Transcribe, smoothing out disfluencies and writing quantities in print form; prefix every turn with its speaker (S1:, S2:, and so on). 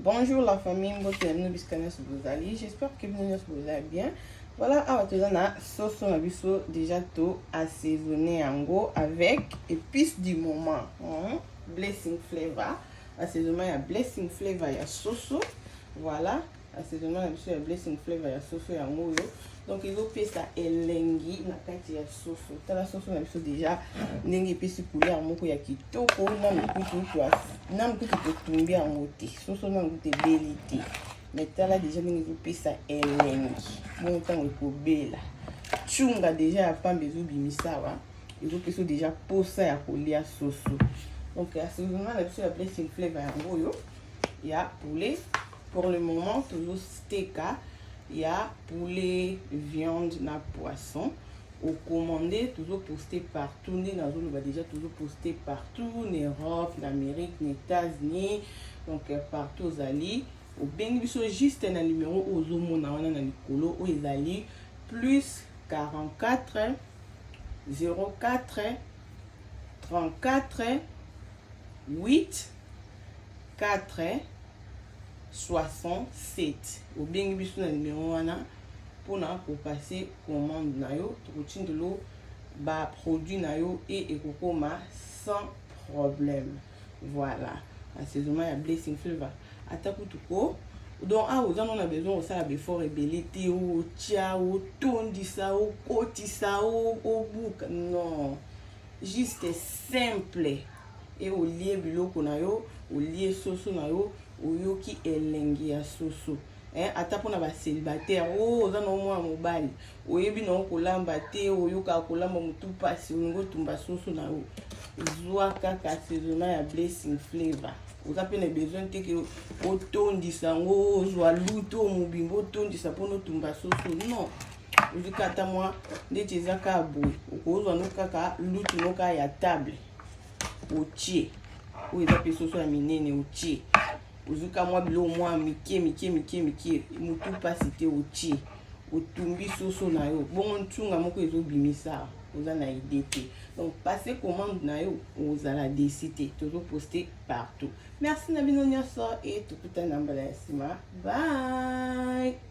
S1: Bonjour la famille, mbote na bino bisika nyonso bozali. J'espère que bino nyonso bozali bien. Voilà, awa toza na soso na biso déjà to assaisonné yango avec épices du moment. Blessing Flavor. Assaisonnement ya Blessing Flavor ya soso. Voilà, assaisonnement na biso ya Blessing Flavor ya soso yango oyo. Donc ezopesa elengi na kati ya soso. Tala soso na biso déjà ndenge epesi couleur moko ya kitoko. Nanu kutu totumbi yango te, soso nanu kutu ebeli te, mais tala déjà ndenge ezopesa elengi. Bongo ntango ekobela, tshunga déjà ya pamba ezobimisa awa, ezopesa déjà posa ya kolia soso. Donc assaisonnement na biso ya Blessing Flavor yango oyo ya poulet. Pour le moment tozoteka ya poulet, viande na poisson. Ocommande, tozoposte partout. Nde nazoloba déjà, tozoposte partout na Europe, na Amérique, na États-Unis. Donc partout ozali, obengi biso juste na numéro oyo ozomona wana na likolo, oyo ezali plus 44 04 34 8 4 67. Obengi biso na numéro wana mpona kopasser commande na yo, tokotindelo baproduit na yo e ekokoma sans problème. Voilà, assaisonnement ya Blessing Flavor. Ata kutu ko, donc awa oza nona besoin kosala baeffort ebele te, otia, otondisa, okotisa, obuka, non, juste simple e olie biloko na yo, olie soso na yo, oyoki elengi ya soso. Ata mpona bacélibataire oyo oza na mwana mobali, oyebi na yo kolamba te, oyokaka kolamba motu mpasi, olingi otumba soso na yo, zwa kaka assaisonnement ya Blessing Flavor. Oza mpe na besoin te ke otondisa yango, ozwa lutu mobimba otondisa mpona otumba soso, non. Ozwi kaka ata mwa ndeti eza kaka boye, okozwa no kaka lutu no kaka ya table, otie. Oyo eza mpe soso ya minene, otie, ozwi ka mwa biloko mwa mike mike mike mike, motu mpasi te, otie, otumbi soso na yo. Bongo ntunga moko ezobimisa, oza na idée te. Donc passe commande na yo, ozala déçu te. Tozoposte partout. Merci na bino nyonso e tokutana na mbala ya nsima. Bye.